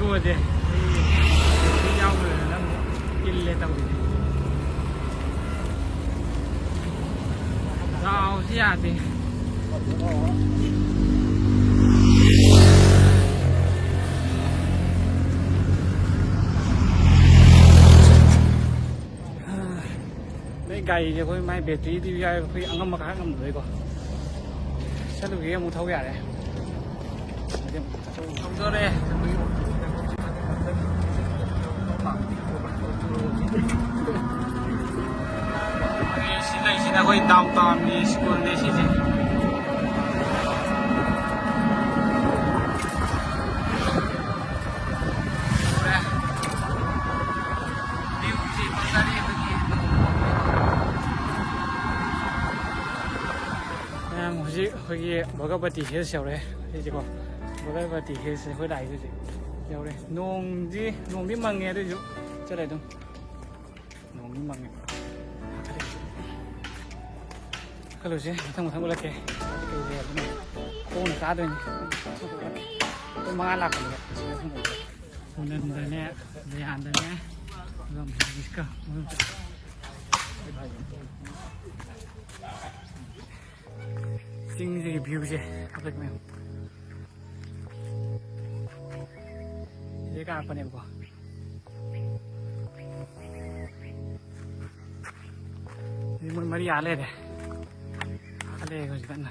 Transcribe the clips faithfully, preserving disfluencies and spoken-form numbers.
ꯇꯣꯛꯑꯁꯦ꯫ ꯑꯩ ꯌꯥꯎꯗ꯭ꯔꯦꯗꯅ ꯑꯃꯨꯛ ꯏꯜꯂꯦ ꯇꯧꯔꯤꯁꯦ꯫ ꯗꯥꯎꯁꯤ ꯌꯥꯗꯦ꯫ ꯅꯣꯏ ꯒꯥꯔꯤꯁꯦ ꯑꯩꯈꯣꯏ ꯃꯥꯏ ꯕꯦꯇ꯭ꯔꯤꯗꯤ ꯌꯥꯏ, ꯑꯩꯈꯣꯏ ꯑꯉꯝꯕ ꯈꯔ ꯉꯝꯗꯕꯩꯀꯣ꯫ ꯆꯠꯂꯨꯒꯦ, ꯑꯃꯨꯛ ꯊꯧ ꯌꯥꯔꯦ꯫ ꯊꯧꯗꯣꯔꯦ꯫ ꯁꯤ ꯂꯩꯁꯤꯅ ꯑꯩꯈꯣꯏ ꯗꯥꯎꯟ ꯇꯥꯎꯟꯒꯤ ꯁ꯭ꯀꯨꯜꯅꯦ ꯁꯤꯁꯦ꯫ ꯃꯌꯥꯝ ꯍꯧꯖꯤꯛ ꯑꯩꯈꯣꯏꯒꯤ ꯚꯒꯕꯇꯤ ꯍꯤꯜꯁ ꯌꯧꯔꯦ꯫ ꯁꯤꯁꯦꯀꯣ, ꯚꯒꯕꯇꯤ ꯍꯤꯜꯁ ꯑꯩꯈꯣꯏ ꯂꯥꯛꯏꯁꯦ ꯍꯧꯖꯤꯛ ꯌꯧꯔꯦ꯫ ꯅꯣꯡꯗꯤ, ꯅꯣꯡꯗꯤ ꯃꯪꯉꯦ, ꯑꯗꯨꯏꯁꯨ ꯆꯠꯂꯦ ꯑꯗꯨꯝ꯫ ꯅꯣꯡꯗꯤ ꯃꯪꯉꯦ꯫ ꯀꯥꯈꯠꯂꯁꯦ, ꯃꯊꯪ ꯃꯊꯪ ꯎꯠꯂꯛꯀꯦ꯫ ꯀꯩ ꯀꯩ ꯂꯩꯔꯕꯅꯣ? ꯈꯣꯡꯅ ꯀꯥꯗꯣꯏꯅꯤ꯫ ꯑꯩꯈꯣꯏ ꯃꯉꯥ ꯂꯥꯛꯄꯅꯦꯕ꯫ ꯃꯨꯅꯟꯗꯅꯦ, ꯗꯌꯥꯟꯗꯅꯦ, ꯑꯗꯨꯒ ꯃꯍꯦꯁꯀ ꯃꯣꯏ ꯑꯍꯨꯝ ꯆꯠꯂꯦ꯫ ꯆꯤꯡꯁꯤꯒꯤ ꯚ꯭ꯌꯨꯁꯦ ꯍꯧꯖꯤꯛ ꯃꯌꯥꯝ ꯁꯤꯗꯩ ꯀꯥꯔꯛꯄꯅꯦꯕꯀꯣ꯫ ꯁꯤ ꯃꯣꯏ ꯃꯔꯤ ꯑꯥ ꯂꯩꯔꯦ꯫ ꯑꯥ ꯂꯩꯔꯦ ꯍꯧꯖꯤꯛ ꯀꯟꯅ꯫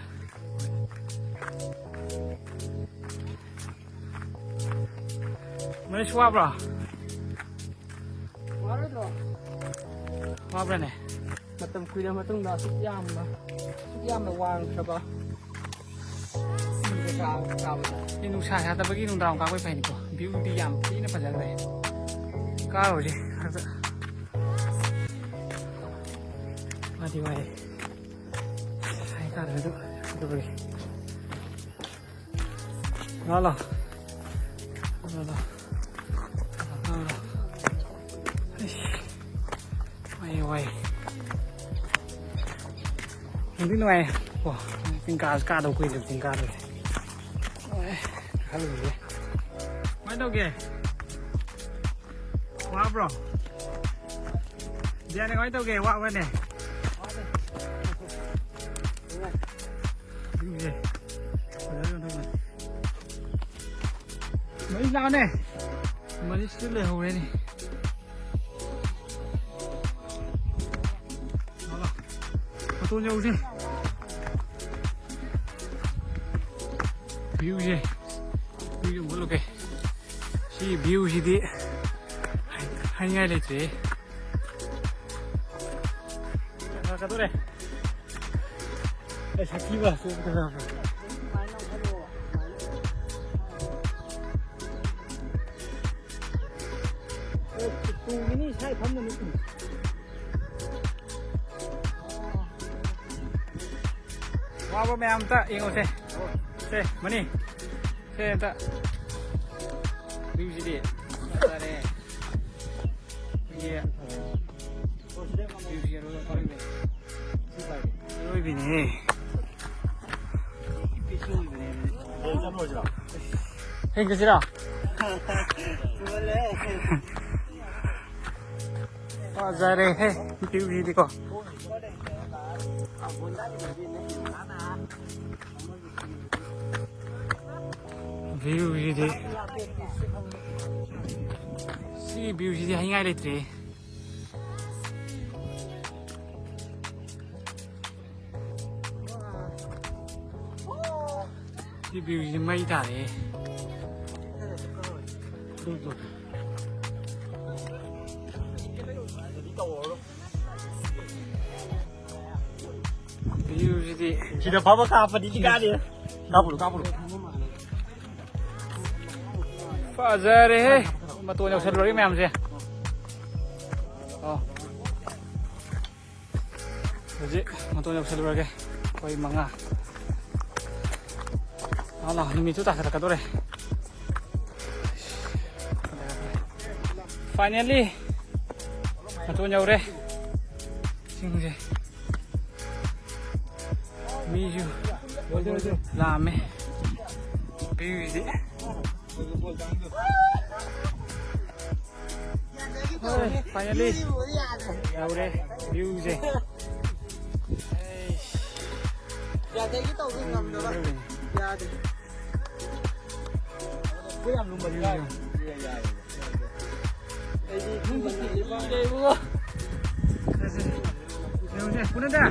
ꯃꯔꯤ ꯁꯨ ꯋꯥꯕ꯭ꯔꯣ? ꯋꯥꯔꯣꯏꯗ꯭ꯔꯣ? ꯋꯥꯕ꯭ꯔꯅꯦ? ꯃꯇꯝ ꯀꯨꯏꯔ ꯃꯇꯨꯡꯗ ꯑꯁꯨꯛ ꯌꯥꯝꯅ, ꯑꯁꯨꯛ ꯌꯥꯝꯅ ꯋꯥꯡꯈ꯭ꯔꯕ ꯆꯤꯡꯗ ꯀꯥꯕ, ꯀꯥꯕꯗ꯫ ꯁꯤ ꯅꯨꯡꯁꯥ ꯁꯥꯗꯕꯒꯤ ꯅꯨꯡꯗꯥꯡ ꯀꯥꯕꯩ ꯐꯩꯅꯤꯀꯣ꯫ ꯚ꯭ꯌꯨꯗꯤ ꯌꯥꯝ ꯊꯤꯅ ꯐꯖꯈ꯭ꯔꯦ꯫ ꯀꯥꯔꯨꯔꯁꯤ ꯈꯔ꯫ ꯋꯥꯗꯤ ꯋꯥꯏ꯫ ꯍꯥꯏꯇꯥꯔꯦ ꯑꯗꯨ, ꯑꯗꯨꯕꯨꯗꯤ꯫ ꯂꯥꯛꯑꯣ, ꯂꯥꯛꯑꯣ꯫ ꯂꯥꯛꯑꯣ, ꯂꯥꯛꯑꯣ꯫ ꯂꯥꯛꯑꯣ, ꯂꯥꯛꯑꯣ꯫ ꯑꯩꯁ, ꯋꯥꯏ, ꯋꯥꯏ꯫ ꯅꯨꯡꯗꯤ ꯅꯨꯡꯉꯥꯏ꯫ ꯑꯣ, ꯆꯤꯡ ꯀꯥ-, ꯀꯥꯗꯧ ꯀꯨꯏꯔꯦ, ꯆꯤꯡ ꯀꯥꯗꯧꯁꯦ꯫ ꯅꯨꯡꯉꯥꯏ, ꯈꯜꯂꯨꯕꯁꯦ꯫ ꯀꯃꯥꯏꯅ ꯇꯧꯒꯦ? ꯋꯥꯕ꯭ꯔꯣ? ꯖꯤꯌꯥꯅꯤ, ꯀꯃꯥꯏꯅ ꯇꯧꯒꯦ? ꯋꯥꯕ꯭ꯔꯅꯦ? ꯃꯩ ꯂꯥꯛꯑꯣꯅꯦ꯫ ꯃꯅꯤꯁꯇꯨ ꯂꯩꯍꯧꯔꯦꯅꯦ꯫ ꯃꯇꯣꯟ ꯌꯧꯁꯦ꯫ Viewꯁꯦ, viewꯁꯦ ꯑꯃꯨꯛ ꯎꯠꯂꯨꯒꯦ꯫ ꯁꯤ viewꯁꯤꯗꯤ ꯍꯥꯏꯅꯤꯡꯉꯥꯏ ꯂꯩꯇ꯭ꯔꯦ꯫ ꯂꯥꯛꯀꯗꯧꯔꯦ꯫ ꯑꯦ, ꯁꯥꯊꯤꯕ꯫ ꯑꯦ, ꯇꯣꯡꯒꯤꯅꯤ, ꯏꯁꯥ ꯏꯊꯟꯗꯅꯤ꯫ ꯋꯥꯕ ꯃꯌꯥꯝ ꯑꯝꯇ ꯌꯦꯡꯉꯨꯁꯦ꯫ ꯁꯦ, ꯃꯅꯤ꯫ ꯁꯦ, ꯑꯝꯇ꯫ Viewꯁꯤꯗꯤ ꯐꯖꯔꯦ꯫ ꯑꯩꯈꯣꯏꯒꯤ viewꯁꯤ ꯑꯔꯣꯏꯕ, ꯑꯔꯣꯏꯕꯅꯦ꯫ ꯍꯦꯟꯒꯁꯤꯔꯣ? ꯐꯖꯔꯦꯍꯦ, viewꯁꯤꯗꯤꯀꯣ꯫ Viewꯁꯤꯗꯤ, ꯁꯤ viewꯁꯤꯗꯤ ꯍꯥꯏꯅꯤꯡꯉꯥꯏ ꯂꯩꯇ꯭ꯔꯦ꯫ ꯁꯤ viewꯁꯤ ꯃꯩ ꯇꯥꯔꯦ꯫ Viewꯁꯤꯗꯤ ꯁꯤꯗ ꯐꯕ ꯀꯥꯞꯄꯗꯤ ꯁꯤ ꯀꯥꯗꯦ꯫ ꯀꯥꯞꯄꯨꯔꯣ, ꯀꯥꯞꯄꯨꯔꯣ꯫ ꯐꯖꯔꯦꯍꯦ꯫ ꯃꯇꯣꯟ ꯌꯧꯁꯜꯂꯨꯔꯒꯦ ꯃꯌꯥꯝꯁꯦ꯫ ꯑꯣ꯫ ꯍꯧꯖꯤꯛ ꯃꯇꯣꯟ ꯌꯧꯁꯜꯂꯨꯔꯒꯦ꯫ ꯑꯩꯈꯣꯏ ꯃꯉꯥ꯫ ꯑꯥ, ꯂꯥ, ꯅꯨꯃꯤꯠꯁꯨ ꯇꯥꯈꯠꯂꯛꯀꯗꯧꯔꯦ꯫ Finally, ꯃꯇꯣꯟ ꯌꯧꯔꯦ꯫ ꯆꯤꯡꯁꯦ꯫ ꯃꯤꯁꯨ ꯂꯥꯛꯑꯝꯃꯦ꯫ Viewꯁꯤꯗꯤ꯫ ꯍꯣꯏ, finally ꯌꯧꯔꯦ ꯚ꯭ꯌꯨꯁꯦ꯫ ꯌꯥꯗꯒꯤ ꯇꯧꯕ ꯉꯝꯗꯕ꯫ ꯌꯥꯗꯦ꯫ ꯑꯩꯈꯣꯏ ꯌꯥꯝ ꯂꯨꯝꯕꯗꯤ ꯌꯥꯏ꯫ ꯑꯩꯗꯤ ꯊꯨꯝꯕꯅꯤ꯫ ꯌꯦꯡꯉꯨꯗ꯫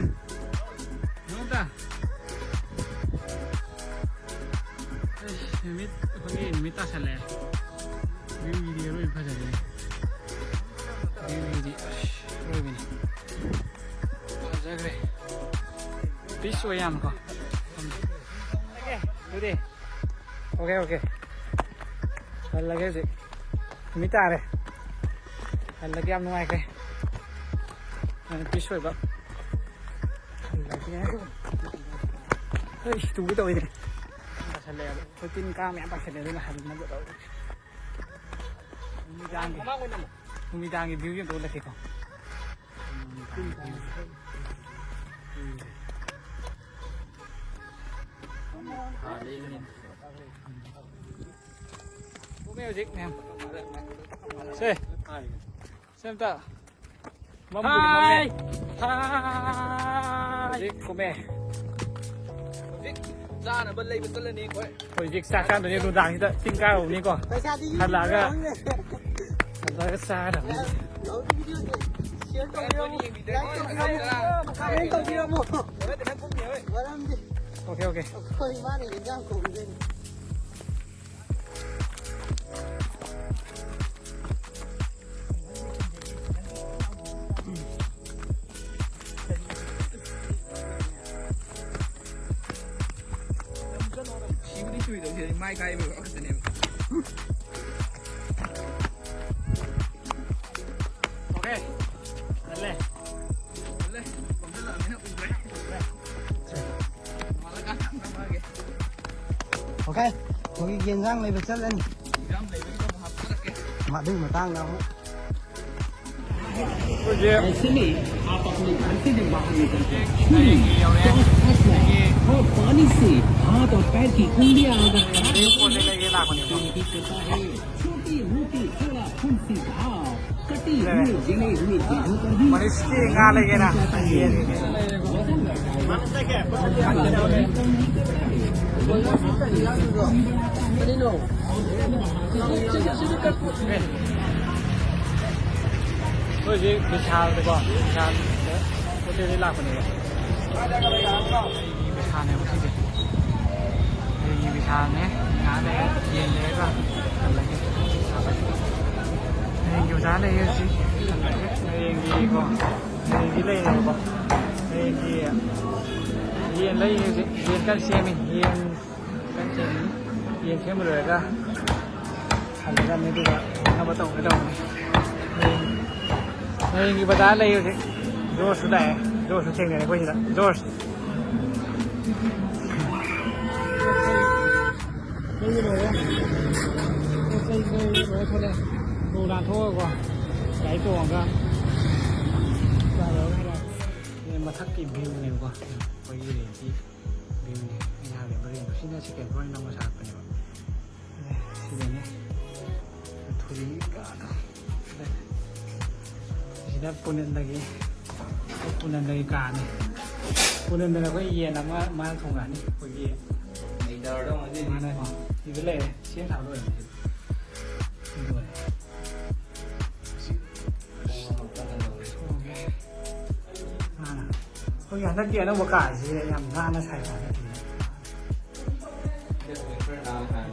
ꯌꯦꯡꯉꯨꯗ꯫ ꯑꯩꯁ, ꯅꯨꯃꯤꯠ, ꯑꯩꯈꯣꯏꯒꯤ ꯅꯨꯃꯤꯠ ꯇꯥꯁꯜꯂꯛꯑꯦ꯫ ꯚ꯭ꯌꯨꯒꯤꯗꯤ ꯑꯔꯣꯏꯕ ꯐꯖꯔꯦ꯫ ꯚ꯭ꯌꯨꯒꯤꯗꯤ ꯑꯁ ꯑꯔꯣꯏꯕꯅꯤ꯫ ꯐꯖꯈ꯭ꯔꯦ꯫ ꯄꯤꯁ ꯑꯣꯏ ꯌꯥꯝꯅꯀꯣ꯫ ꯑꯗꯨꯗꯤ ꯑꯣꯀꯦ, ꯑꯣꯀꯦ꯫ ꯍꯜꯂꯒꯦ ꯍꯧꯖꯤꯛ꯫ ꯅꯨꯃꯤꯠ ꯇꯥꯔꯦ꯫ ꯍꯜꯂꯒꯦ, ꯌꯥꯝ ꯅꯨꯡꯉꯥꯏꯈ꯭ꯔꯦ꯫ ꯌꯥꯝ ꯄꯤꯁ ꯑꯣꯏꯕ꯫ ꯍꯜꯂꯒꯦ꯫ ꯑꯩ ꯇꯨꯒꯦ ꯇꯧꯋꯤꯅꯦ꯫ ꯇꯥꯁꯜꯂꯛꯑꯦꯕ꯫ ꯑꯩꯈꯣꯏ ꯇꯤꯟ ꯀꯥꯡ ꯃꯌꯥꯝ ꯇꯥꯁꯜꯂꯦ, ꯑꯗꯨꯅ ꯍꯟꯅꯕ ꯇꯧꯔꯦ꯫ ꯅꯨꯃꯤꯗꯥꯡꯒꯤ, ꯅꯨꯃꯤꯗꯥꯡꯒꯤ ꯚ꯭ꯌꯨꯁꯦ ꯑꯝꯇ ꯎꯠꯂꯛꯀꯦꯀꯣ꯫ ꯀꯨꯝꯃꯦ ꯍꯧꯖꯤꯛ ꯃꯌꯥꯝ꯫ ꯁꯦ꯫ ꯁꯦ ꯑꯝꯇ꯫ ꯃꯝꯕꯨꯗꯤ ꯃꯝꯃꯦ꯫ ꯍꯥꯏ꯫ ꯍꯥꯏ꯫ ꯍꯧꯖꯤꯛ ꯀꯨꯝꯃꯦ꯫ ꯍꯧꯖꯤꯛ ꯆꯥꯅꯕ ꯂꯩꯕ ꯆꯠꯂꯅꯤ ꯑꯩꯈꯣꯏ꯫ ꯍꯧꯖꯤꯛ ꯆꯥꯛ ꯆꯥꯗꯣꯏꯅꯦ ꯅꯨꯡꯗꯥꯡꯁꯤꯗ ꯆꯤꯡ ꯀꯥꯔꯨꯕꯅꯤꯀꯣ꯫ ꯄꯩꯁꯥꯗꯤ ꯌꯨꯝꯗ ꯍꯜꯂꯛꯑꯒ ꯂꯩꯍꯧꯔꯦ꯫ ꯍꯜꯂꯛꯑꯒ ꯆꯥꯔꯗꯕꯅꯤ꯫ ꯂꯧꯔꯤ ꯚꯤꯗꯤꯑꯣꯁꯦ ꯁꯤꯌꯔ ꯇꯧꯕꯤꯔꯝꯃꯣ, ꯂꯥꯏꯛ ꯇꯧꯕꯤꯔꯝꯃꯣ, ꯀꯃꯦꯟ ꯇꯧꯕꯤꯔꯝꯃꯣ꯫ ꯃꯔꯝꯗꯤ ꯑꯣꯀꯦ, ꯑꯣꯀꯦ꯫ ꯑꯩꯈꯣꯏ ꯏꯃꯥꯅ ꯏꯟꯖꯥꯡ ꯊꯣꯡꯗꯣꯏꯅꯤ꯫ ꯁꯤꯕꯨꯗꯤ ꯁꯨꯏꯗꯧꯁꯦ ꯃꯥꯏ ꯀꯥꯏꯕ ꯈꯛꯇꯅꯦꯕ꯫ ꯑꯣꯀꯦ꯫ ꯆꯠꯂꯦ꯫ ꯆꯠꯂꯦ꯫ ꯆꯠꯂꯦ꯫ ꯅꯣꯡꯉꯥꯜꯂꯀꯥꯟꯗ ꯍꯥꯞꯅꯔꯒꯦ꯫ ꯑꯣꯀꯦ꯫ ꯑꯩꯈꯣꯏꯒꯤ ꯌꯦꯟꯖꯥꯡ ꯂꯩꯕ ꯆꯠꯂꯅꯤ꯫ ꯌꯦꯟꯖꯥꯡ ꯂꯩꯕꯒꯤꯗꯣ ꯑꯃꯨꯛ ꯍꯥꯞꯆꯔꯛꯀꯦ꯫ ꯃꯗꯨꯒꯤ ꯃꯇꯥꯡꯗ ꯑꯃꯨꯛ꯫ ꯑꯩꯈꯣꯏꯁꯦ ꯑꯩꯁꯤꯅꯤ, ꯑꯥ, ꯄꯥꯈꯪ ꯑꯩꯁꯤꯅꯤ, ꯃꯍꯥꯛꯅꯤ ꯀꯟꯇꯦ꯫ ꯁꯨꯅꯤ, ꯇꯣꯁ ꯐꯠꯅ, ꯍꯣ, ꯄꯥꯅꯤ ꯁꯤ, ꯍꯥ, ꯇꯣ ꯄꯦꯠꯀꯤ ꯀꯨꯝꯕꯤ ꯑꯥꯒ꯫ ꯂꯥꯛꯄꯅꯦꯕꯀꯣ꯫ ꯃꯅꯤꯁꯀꯤ ꯉꯥ ꯂꯩꯒꯦꯅ꯫ ꯑꯩꯈꯣꯏ ꯍꯧꯖꯤꯛ ꯕꯤꯁꯥꯜꯗꯀꯣ, ꯕꯤꯁꯥꯜꯗ ꯄꯣꯠ ꯆꯩ ꯂꯩ ꯂꯥꯛꯄꯅꯦꯕ꯫ ꯑꯩꯒꯤ ꯕꯤꯁꯥꯜꯅꯦꯕ ꯁꯤꯁꯦ꯫ ꯑꯩꯒꯤ ꯕꯤꯁꯥꯜꯅꯦ꯫ ꯉꯥꯏꯍꯥꯛ ꯂꯩꯔꯒ ꯌꯦꯟ ꯂꯩꯔꯒ ꯍꯜꯂꯒꯦ꯫ ꯍꯌꯦꯡꯒꯤ ꯑꯣꯖꯥ ꯂꯩꯌꯦ ꯍꯧꯖꯤꯛ꯫ ꯍꯜꯂꯒꯦ꯫ ꯍꯌꯦꯡꯒꯤꯀꯣ, ꯍꯌꯦꯡꯒꯤ ꯂꯩꯌꯦꯕꯀꯣ꯫ ꯍꯌꯦꯡꯒꯤ ꯌꯦꯟ ꯂꯩ ꯍꯧꯖꯤꯛ꯫ ꯌꯦꯟ ꯀꯟꯅ ꯁꯦꯝꯃꯤ꯫ ꯌꯦꯟ ꯌꯦꯟ ꯁꯦꯝꯕ ꯂꯣꯏꯔꯒ ꯍꯜꯂꯗꯕꯅꯤ, ꯑꯗꯨꯒ ꯊꯛꯅꯕ ꯇꯧꯒꯦ ꯇꯧꯕꯅꯤ꯫ ꯍꯌꯦꯡ, ꯍꯌꯦꯡꯒꯤ ꯕꯖꯥꯔ ꯂꯩ ꯍꯧꯖꯤꯛ꯫ ꯖꯣꯔꯖꯁꯨ ꯂꯥꯛꯑꯦ, ꯖꯣꯔꯖꯁꯨ ꯊꯦꯡꯅꯔꯦ ꯑꯩꯈꯣꯏ ꯁꯤꯗ꯫ ꯖꯣꯔꯖ꯫ ꯂꯩꯕ ꯂꯣꯏꯔꯦ꯫ ꯄꯣꯠ ꯆꯩ ꯂꯩꯕ ꯂꯣꯏꯔꯦ ꯊꯣꯛꯂꯛꯑꯦ꯫ ꯈꯣꯡ ꯅꯥꯟꯊꯣꯛꯑꯒꯀꯣ, ꯒꯥꯔꯤ ꯇꯣꯡꯉꯒ ꯆꯥꯔꯨꯔꯒ ꯍꯜꯂꯛꯑꯦ꯫ ꯁꯤ ꯃꯊꯛꯀꯤ ꯚ꯭ꯌꯨꯅꯦꯕꯀꯣ꯫ ꯑꯩꯈꯣꯏꯒꯤ ꯔꯦꯟꯠꯀꯤ ꯚ꯭ꯌꯨꯅꯦ꯫ ꯑꯩꯅ ꯍꯥꯟꯅ ꯂꯩꯔꯝꯕ ꯔꯦꯟꯠꯇꯣ꯫ ꯁꯤꯅ ꯁꯦꯀꯦꯟ ꯐ꯭ꯂꯣꯔ ꯅꯧꯅ ꯁꯥꯒꯠꯄꯅꯦꯕ꯫ ꯁꯤꯗꯅꯦ꯫ ꯊꯣꯔꯤ ꯀꯥꯗꯣ꯫ ꯁꯤꯗ ꯄꯨꯅꯟꯗꯒꯤ, ꯄꯨꯅꯟꯗꯒꯤ ꯀꯥꯅꯤ꯫ ꯄꯨꯅꯟꯗꯅ ꯑꯩꯈꯣꯏ ꯌꯦꯟ ꯑꯃ ꯃꯥꯅ ꯊꯣꯡꯉꯛꯑꯅꯤ꯫ ꯑꯩꯈꯣꯏꯒꯤ ꯂꯩꯇꯕꯗꯣ ꯉꯁꯤ꯫ ꯃꯥꯅꯀꯣ꯫ ꯁꯤꯗ ꯂꯩꯔꯦ꯫ ꯁꯦꯝ ꯁꯥꯕ ꯂꯣꯏꯔꯦ꯫ ꯁꯤ ꯂꯣꯏꯔꯦ꯫ ꯁꯤ ꯑꯣꯀꯦ꯫ ꯑꯥ, ꯑꯩꯈꯣꯏꯒꯤ ꯍꯟꯗꯛꯀꯤ ꯑꯅꯧꯕ ꯀꯥꯁꯤ ꯌꯥꯝ ꯅꯥꯟꯅ ꯁꯥꯏꯀꯣ ꯍꯟꯗꯛꯀꯤ꯫ ꯅꯥꯟꯅ ꯁꯥꯏ꯫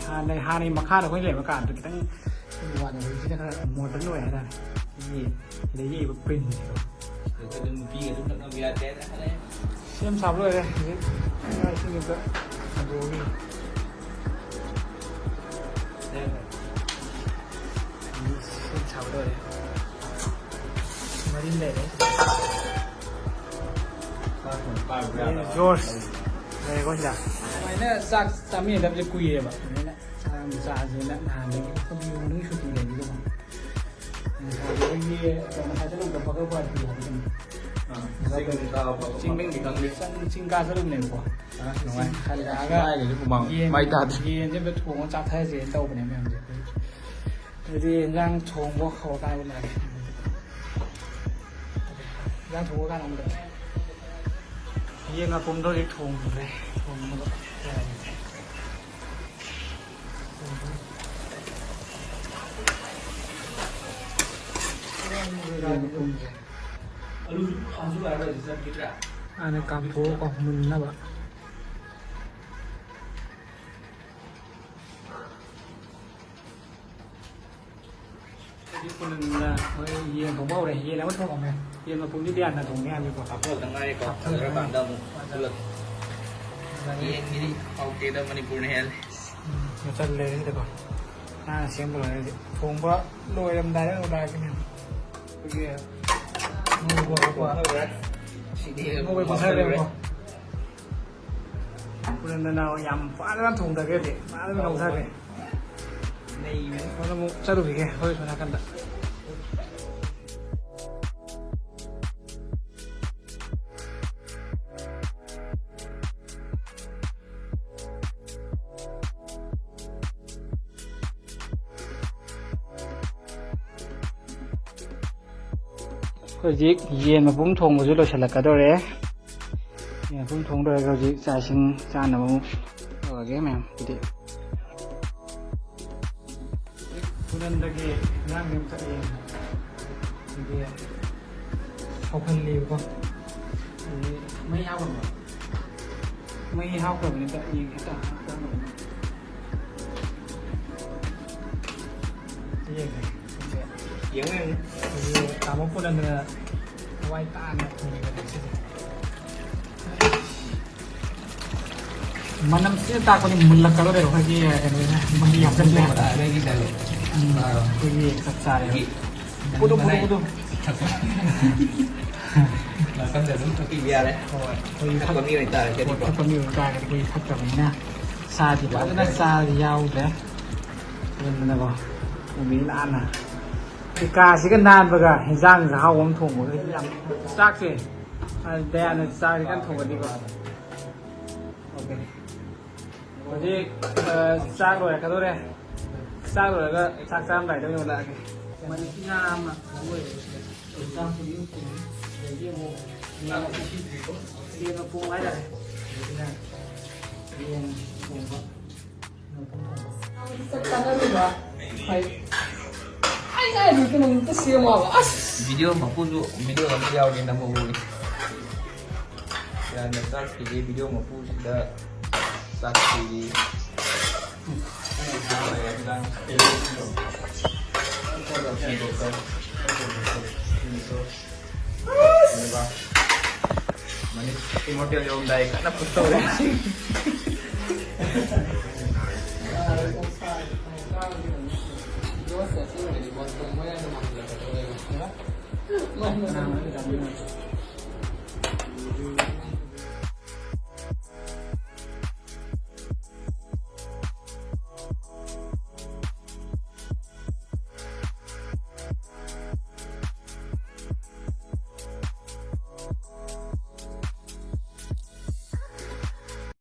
ꯍꯥꯟꯅ, ꯍꯥꯟꯅꯒꯤ ꯃꯈꯥꯗ ꯑꯩꯈꯣꯏ ꯂꯩꯕ ꯀꯥꯗꯨ ꯈꯤꯇꯪ ꯋꯥꯠꯂꯦ, ꯍꯧꯖꯤꯛꯁꯤꯅ ꯈꯔ ꯃꯣꯗꯔꯟ ꯑꯣꯏ ꯍꯥꯏꯇꯥꯔꯦ꯫ ꯁꯤꯒꯤ ꯁꯤꯗ ꯌꯦꯛꯏꯕ ꯄ꯭ꯔꯤꯟꯁꯤꯗꯣ꯫ ꯁꯤꯗ ꯑꯗꯨꯝ ꯅꯨꯄꯤꯒ ꯑꯗꯨꯝ ꯂꯛꯅꯕ ꯌꯥꯗꯦ ꯍꯥꯏꯇꯥꯔꯦ꯫ ꯁꯦꯝ ꯁꯥꯕ ꯂꯣꯏꯔꯦ ꯍꯧꯖꯤꯛ꯫ ꯏꯆꯥ ꯏꯁꯤꯡ ꯑꯝꯇ ꯁꯟꯗꯣꯛꯑꯒꯦ꯫ ꯁꯦꯝ ꯁꯥꯕ ꯂꯣꯏꯔꯦ꯫ ꯃꯔꯤ ꯂꯩꯔꯦ꯫ ꯖꯣꯔꯖ ꯂꯩꯔꯦꯀꯣ ꯁꯤꯗ꯫ ꯁꯨꯃꯥꯏꯅ ꯆꯥꯛ ꯆꯥꯃꯤꯟꯅꯗꯕꯁꯦ ꯀꯨꯏꯔꯦꯕ꯫ ꯑꯗꯨꯃꯥꯏꯅ ꯆꯥꯛ ꯑꯃ ꯆꯥꯁꯦꯅ ꯅꯍꯥꯟꯗꯒꯤ ꯑꯩꯈꯣꯏꯒꯤ ꯌꯨꯝꯗꯒꯤ ꯁꯨꯇꯤ ꯂꯩꯕꯗꯣ꯫ ꯉꯁꯥꯏꯗꯒꯤ ꯉꯁꯥꯏ ꯆꯠꯂꯨꯕꯗ ꯕꯒꯔ ꯄꯥꯔꯇꯤ ꯍꯥꯏꯕꯗꯨꯅꯤ꯫ ꯆꯤꯡ, ꯆꯤꯡ ꯀꯥ ꯆꯠꯂꯨꯕꯅꯦꯕꯀꯣ꯫ ꯑꯁ, ꯅꯨꯡꯉꯥꯏ꯫ ꯍꯜꯂꯛꯑꯒ ꯍꯥꯏꯔꯤꯁꯦ ꯍꯨꯃꯥꯡ ꯌꯦꯟ, ꯃꯥꯏ ꯇꯥꯗꯦ꯫ ꯌꯦꯟꯁꯦ ꯑꯝꯇ ꯊꯣꯡꯉ ꯆꯥꯊꯁꯦꯅ ꯇꯧꯕꯅꯦ ꯃꯌꯥꯝꯁꯦ꯫ ꯑꯗꯨꯗꯤ ꯏꯟꯖꯥꯡ ꯊꯣꯡꯕ ꯍꯧꯔꯀꯥꯟꯗ ꯎꯅꯔꯒꯦ꯫ ꯏꯟꯖꯥꯡ ꯊꯣꯡꯕ ꯀꯥꯟꯗ ꯑꯃꯨꯛ ꯎꯅꯔꯒꯦ꯫ ꯌꯦꯟ ꯃꯄꯨꯝꯗꯣ ꯍꯧꯖꯤꯛ ꯊꯣꯡꯈ꯭ꯔꯦ꯫ ꯊꯣꯡꯕꯗꯣ ꯌꯥꯔꯦ꯫ ꯍꯥꯟꯅ ꯀꯥꯝꯊꯣꯛꯑꯒ ꯃꯨꯟꯅꯕ꯫ ꯍꯧꯖꯤꯛ ꯄꯨꯅꯟꯗ ꯃꯣꯏ ꯌꯦꯟ ꯊꯣꯡꯕ ꯍꯧꯔꯦ꯫ ꯌꯦꯟ ꯑꯃ ꯊꯣꯡꯉꯝꯃꯦ꯫ ꯌꯦꯟ ꯃꯄꯨꯝꯁꯤꯗꯤ ꯍꯥꯟꯅ ꯊꯣꯡꯕ ꯌꯥꯅꯤꯀꯣ꯫ ꯍꯥꯞꯆꯜꯂꯛꯇ ꯉꯥꯏꯔꯤꯀꯣ꯫ ꯍꯥꯞꯆꯜꯂꯛꯇ ꯉꯥꯏꯔꯤ꯫ ꯂꯣꯏꯔꯀꯥꯟꯗ ꯑꯃꯨꯛ ꯐꯨꯠꯂꯛꯀꯦ꯫ ꯌꯦꯟꯒꯤꯗꯤ ꯍꯥꯎꯇꯦꯗ, ꯃꯅꯤꯄꯨꯔꯅ ꯍꯦꯜꯂꯦ꯫ ꯎꯝ, ꯃꯆꯜ ꯂꯩꯔꯦ ꯁꯤꯗꯀꯣ꯫ ꯅꯥꯟꯅ ꯁꯦꯝꯕ ꯂꯣꯏꯔꯦ ꯍꯧꯖꯤꯛ꯫ ꯊꯣꯡꯕ ꯂꯣꯏꯔꯝꯗꯥꯏꯗ ꯎꯅꯔꯛꯀꯦ ꯃꯌꯥꯝ꯫ ꯑꯩꯈꯣꯏꯒꯤ ꯉꯧꯕ ꯈꯣꯠꯄ꯫ ꯁꯤꯗꯤ ꯉꯧꯕ ꯄꯣꯊꯔꯦꯕꯀꯣ꯫ ꯄꯨꯅꯟꯗꯅ ꯌꯥꯝ ꯐꯖꯅ ꯊꯣꯡꯊꯈ꯭ꯔꯦ ꯍꯧꯖꯤꯛ꯫ ꯐꯖꯅ ꯉꯧꯊꯈ꯭ꯔꯦ꯫ ꯅꯩꯕꯅꯤ꯫ ꯑꯗꯨꯅ ꯑꯃꯨꯛ ꯆꯠꯂꯨꯈꯤꯒꯦ ꯑꯩꯈꯣꯏ ꯁꯣꯝ ꯅꯥꯀꯟꯗ꯫ ꯍꯧꯖꯤꯛ ꯌꯦꯟ ꯃꯄꯨꯝ ꯊꯣꯡꯕꯁꯨ ꯂꯣꯏꯁꯤꯜꯂꯛꯀꯗꯧꯔꯦ꯫ ꯌꯦꯟ ꯃꯄꯨꯝ ꯊꯣꯡ ꯂꯣꯏꯔꯒ ꯍꯧꯖꯤꯛ ꯆꯥꯛ ꯏꯁꯤꯡ ꯆꯥꯅꯕ ꯑꯃꯨꯛ ꯇꯧꯔꯒꯦ ꯃꯌꯥꯝ꯫ ꯑꯗꯨꯗꯤ ꯈꯨꯅꯟꯗꯒꯤ ꯑꯉꯥꯡꯁꯦ ꯑꯃꯈꯛ ꯌꯦꯡꯉꯦ꯫ ꯑꯗꯨꯗꯤ ꯁꯧꯍꯜꯂꯤꯕꯀꯣ꯫ ꯑꯗꯨꯗꯤ ꯃꯩ ꯍꯥꯞꯈ꯭ꯔꯕꯣ? ꯃꯩ ꯍꯥꯞꯈ꯭ꯔꯕꯅꯤ꯫ ꯑꯝꯇ ꯌꯦꯡꯒꯦ꯫ ꯌꯦꯡꯉꯦ꯫ ꯌꯦꯡꯉꯨ, ꯌꯦꯡꯉꯨ꯫ ꯑꯩꯈꯣꯏꯒꯤ ꯇꯥꯃꯣ ꯄꯨꯅꯟꯗꯅ ꯊꯋꯥꯏ ꯇꯥꯅ ꯊꯣꯡꯉꯤꯕꯅꯦ ꯁꯤꯁꯦ꯫ ꯃꯅꯝꯁꯤꯅ ꯇꯥꯛꯄꯗꯤ ꯃꯨꯜꯂꯛꯀꯗꯧꯔꯦꯕ ꯑꯩꯈꯣꯏꯒꯤ ꯀꯩꯅꯣꯁꯦ, ꯃꯍꯤ ꯍꯥꯞꯆꯤꯟꯕ꯫ ꯃꯍꯤ ꯍꯥꯞꯆꯤꯟꯕ꯫ ꯎꯝ, ꯑꯥ꯫ ꯑꯩꯈꯣꯏꯒꯤ ꯆꯞ ꯆꯥꯔꯦꯕ꯫ ꯃꯍꯤ ꯄꯨꯗꯨ, ꯄꯨꯗꯨ, ꯄꯨꯗꯨ꯫ ꯊꯛꯄ꯫ ꯉꯥꯛꯇꯪꯗ ꯑꯗꯨꯝ ꯊꯛꯄꯤꯕ ꯌꯥꯔꯦ꯫ ꯍꯣꯏ, ꯑꯩꯈꯣꯏꯒꯤ ꯊꯛꯄ ꯊꯛ-, ꯃꯤ ꯑꯣꯏꯇꯥꯔꯒꯗꯤꯀꯣ꯫ ꯍꯣꯏ, ꯊꯛꯄ ꯃꯤ ꯑꯣꯏꯇꯥꯔꯒꯗꯤ ꯑꯩꯈꯣꯏꯒꯤ ꯊꯛꯇꯕꯅꯤꯅ ꯆꯥꯗꯤ ꯐꯖꯅ ꯌꯥꯎꯗ꯭ꯔꯦ꯫ ꯆꯥꯗꯤ ꯌꯥꯎꯗ꯭ꯔꯦ꯫ ꯑꯗꯨꯅꯀꯣ, ꯎꯃꯤ ꯂꯥꯟꯅ꯫ ꯀꯥꯁꯤꯒ ꯅꯥꯟꯕꯒ ꯍꯦꯟꯖꯥꯡꯒ ꯑꯍꯥꯎꯕ ꯑꯃ ꯊꯣꯡꯕꯒ ꯌꯥꯝ ꯆꯥꯛꯁꯦ꯫ ꯑ, ꯗꯌꯥꯅ ꯆꯥꯛꯁꯦ ꯀꯟꯅ ꯊꯣꯡꯒꯠꯂꯤꯀꯣ꯫ ꯑꯣꯀꯦ꯫ ꯍꯧꯖꯤꯛ, ꯑ, ꯆꯥꯛ ꯂꯣꯏꯔꯛꯀꯗꯧꯔꯦ꯫ ꯆꯥꯛ ꯂꯣꯏꯔꯒ ꯆꯥꯛ ꯆꯥꯔꯝꯗꯥꯏꯗ ꯑꯣꯏꯅ ꯎꯠꯂꯛꯑꯒꯦ꯫ ꯃꯅꯤꯄꯨꯔꯤ ꯉꯥ ꯑꯃ ꯊꯣꯡꯕ ꯂꯣꯏꯔꯦ꯫ ꯆꯨꯖꯥꯛ ꯊꯣꯡꯕ ꯑꯃ ꯊꯣꯡꯉꯦ꯫ ꯑꯗꯒꯤ ꯑꯃꯨꯛ ꯌꯦꯟ ꯃꯈꯣꯡ ꯍꯥꯏꯇꯥꯔꯦ꯫ ꯌꯦꯟ ꯊꯣꯡꯕ꯫ ꯆꯞ ꯆꯥꯅꯔꯤꯕ꯫ ꯍꯥꯏ꯫ ꯑꯩ ꯍꯥꯏꯗꯤ ꯀꯩꯅꯣꯝꯇ ꯁꯦꯝꯃꯣꯕ꯫ ꯑꯁ! ꯚꯤꯗꯤꯑꯣ ꯃꯄꯨꯁꯨ ꯚꯤꯗꯤꯑꯣ ꯑꯝꯇ ꯌꯥꯎꯒꯦ ꯅꯝꯍꯧꯕꯅꯤ꯫ ꯌꯥꯝꯅ ꯆꯥꯛ ꯊꯤꯔꯤ ꯚꯤꯗꯤꯑꯣ ꯃꯄꯨꯁꯤꯗ꯫ ꯆꯥꯛ ꯊꯤꯔꯤ꯫ ꯃꯅꯤꯄꯨꯔ ꯍꯣꯇꯦꯜ ꯌꯧꯔꯝꯗꯥꯏ ꯀꯟꯅ ꯄꯨꯁ ꯇꯧꯔꯦ꯫